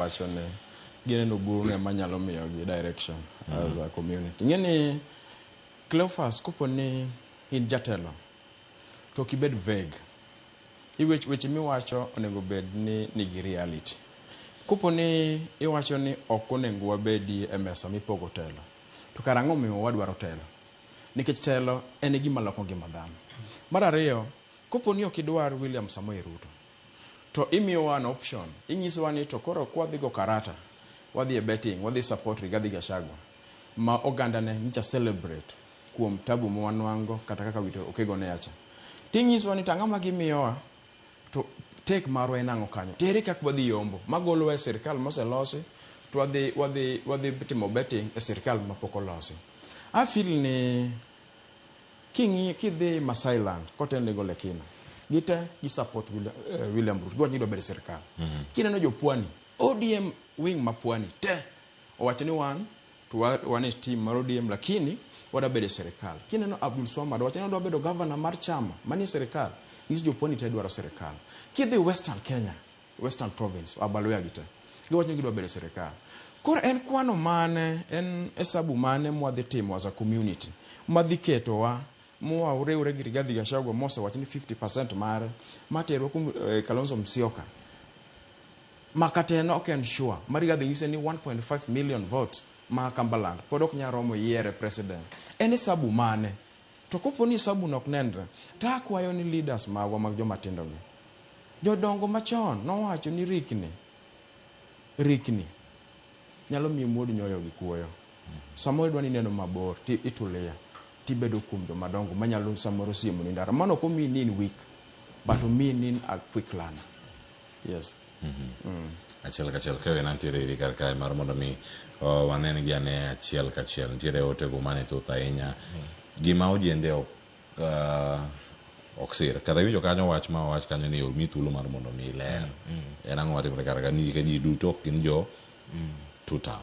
Wacho ni gineno Oburu ema nyalo miyogi direction as a community. Ing'e ni Cleophas, kopo ni in jatelo to ok ibed vague. Iwech, weche miwacho onego bed ni nigi reality. Kopo ni iwacho ni ok onego wabedi e mesa mipogo telo, to kara ang'o omiyo wadwaro telo? Nikech telo en e gima loko ngima dhano. Mar ariyo, kopo ni ok idwar William Samoei Ruto, to imiyowa an option, inyisowa ni to koro kwadhi go karata, wadhi e betting, wadhi support Rigathi Gachagua, ma oganda ne nyicha celebrate kuom tabu ma wanwango kata kaka wito okego ne acha. Tinyisowa ni to ang'o ma gimiyowa to take marwa en ang'o kanyo? To ere kaka wadhi yombo magolowa e sirkal moselosi to wadhi, wadhi, wadhi timo betting e sirkal mapok olosi. I feel ni King'iyo kidhi Masai land kotelne gi Ole Kina, gite gi support William, William Ruto, giwacho ni gidwa bedo e sirkal. Kineno jo Pwani, ODM wing ma Pwani te owacho ni wan to wan e team mar ODM lakini wadwa bedo e sirkal. Kineno Abdul Swamad owacho ni odwa bedo governor mar chama manie sirkal, nyiso jo Pwani te dwaro sirkal. Kidhi Western Kenya, Western Province, Abaluya gi te, giwacho ni gidwa bedo e sirkal. Koro en kwano mane, en hesabu mane mwadhi timo as a community madhi ketowa mwariwre gi Rigathi Gachagua mosewacho ni 50% mare materwa kuom Kalonzo Musyoka ma kata en ok en sure ma Rigathi nyise ni 1.5 million votes ma Cumberland pod ok nyal romo yiere president. En hesabu mane? To kopo ni hesabu no ok nenre, to akwayo ni leaders magwa mag joma tindo gi, jodongo machon nowacho ni rikni, rikni nyalo miyo muod nyoyo gi kuoyo. Samoro idwa ni ineno mabor ti itulia tibedo kuom joma dongo manyalo samoro siemo ni ndara. Mano ok omiyi ni in weak, but omiyi ni in a quick learner. Yes. Achiel kachiel kewe nantiere iri kar kae mar mondo mi wanen gi ane achiel kachiel. Nitiere otego mane thoth ahinya. Gima ojende ok ok sir. Kata iwinjo kanyo wach ma owach kanyo ni omi thuolo mar mondo mi iler. En ang'o matimore kar ka? Nikech ji duto ok gin jo tutam.